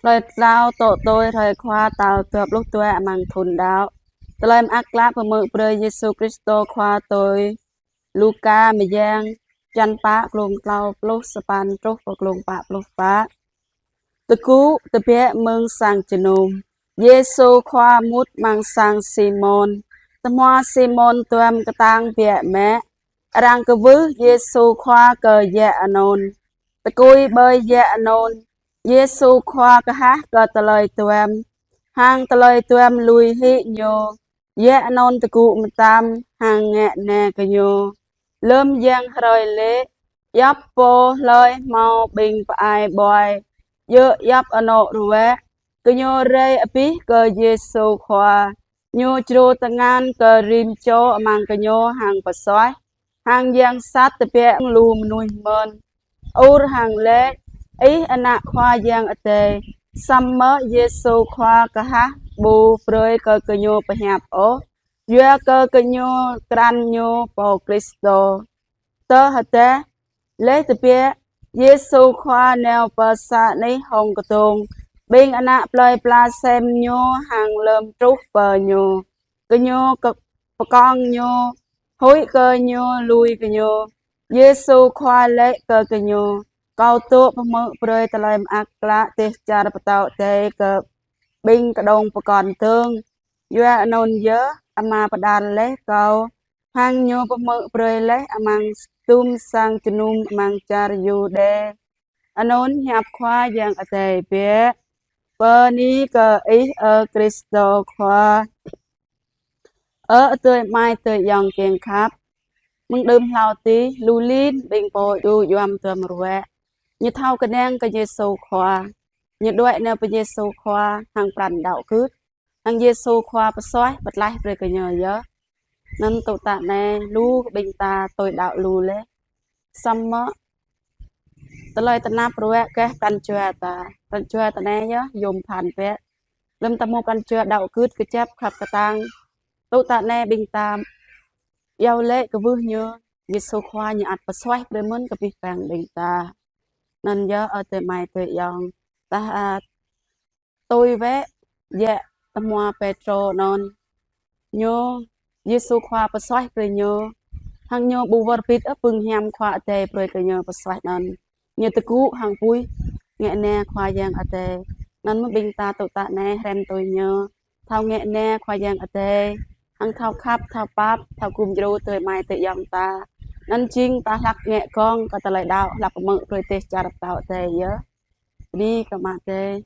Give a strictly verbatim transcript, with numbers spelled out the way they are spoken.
Hlơi tlâo tŏ tui hrơi Khua tal dua pluh dua amăng thun đăo. Tơlơi mơak klă pơmưk brơi Yêsu Kristô Khua tui Luka mơyang, čăn pă, glông tlâo pluh sapăn truh pơ glông pă pluh pă. Tơgŭ tơbiă mơ̆ng sang jơnum. Yêsu Khua mŭt amăng sang Simôn. Tơhmua Simôn duăm kơtang biă mă, arăng kwưh Yêsu Khua kơ yă anŭn. Tơkui ƀơi yă anŭn, Yêsu Khua kơhah kơ tơlơi duăm, hăng tơlơi duăm lui hĭ ñu. Yă anŭn tơgŭ mơtam hăng ngă na kơ ñu. Lơm yang hrơi lê̆, djŏp pô hlơi hmâo ƀing pơai ƀuai, djơ̆ djŏp anŏ ruă, gơñu rai abih kơ Yêsu Khua. Ñu djru tơngan kơ rĭm čô amăng gơñu hăng pơsuaih, hăng yang sat tơbiă lu mơnuih mơ̆n. Ur hăng laĭ: Ih Ană Khua Yang Adai. Samơ̆ Yêsu Khua kơhah ƀu brơi kơ gơñu pơhiăp ôh, yua kơ gơñu krăn ñu pô Kristô. Tơdah laih tơbiă, Yêsu Khua nao pơ sa anih hông kơdông. Ƀing ană plơi pla sem ñu hăng lơm truh pơ ñu, gơñu kơ-, pơkŏng ñu, huĭ kơ ñu, lui gơñu. Yêsu Khua laĭ kơ gơñu: Kâo dŏ pơhmư̆ brơi tơlơi mơak klă dêh čar pơtao adai kơ ƀing kơđông pơkŏn dơ̆ng. Yua anŭn yơh Ama pơđar laih Kâo, hăng Ñu pơhmư̆ brơi laih amăng hơdôm sang jơnum amăng čar Yuđê. Anŭn hiăp Khua Yang Adai biă. Bơni kơ Ih, ơ Kristô Khua. Ơ adơi amai adơi ayŏng kiăng khăp, mơ̆ng đưm hlâo adih, lu lin ƀing pô djru duăm duăm ruă, ñu thâo kơnang kơ Yêsu Khua, ñu đuaĭ nao pơ Yêsu Khua hăng pran đăo gưt, hăng Yêsu Khua pơsuaih pơtlaih brơi kơ ñu yơh. Anŭn tŭ tă anai lu ƀing ta tui đăo lu laih. Samơ̆ tơlơi tơnap ruă kơ pran jua ta. Pran jua ta anai yơh yôm phăn biă. Lơm ta hmâo pran jua đăo gưt kơjăp khăp kơtang, tŭ tă anai ƀing ta iâu laĭ kwưh ñu, Yêsu Khua ñu ăt pơsuaih brơi mơ̆n kơ abih bang ƀing ta. Anŭn yơh, ơ adơi amai adơi ayŏng, ta ăt tui wơ̆t yă tơhmua Pêtrô anŭn. Ñu, Yêsu Khua pơsuaih brơi ñu, hăng ñu ƀu wơr bĭt ôh bưng hiam Khua Adai brơi kơ ñu pơsuaih anŭn. Ñu tơgŭ hăng puih ngă na Khua Yang Adai. Anŭn mơ̆ ƀing ta tŭ tă anai hrăm tui ñu, thâo ngă na Khua Yang Adai, hăng thâo khăp, thâo pap, thâo gum djru adơi amai adơi ayŏng ta. Anŭn jing ta hlak ngă gơ̆ng kơ tơlơi đăo, hlak pơhmư̆ brơi dêh čar pơtao adai yơh. Bơni kơ Ama Adai.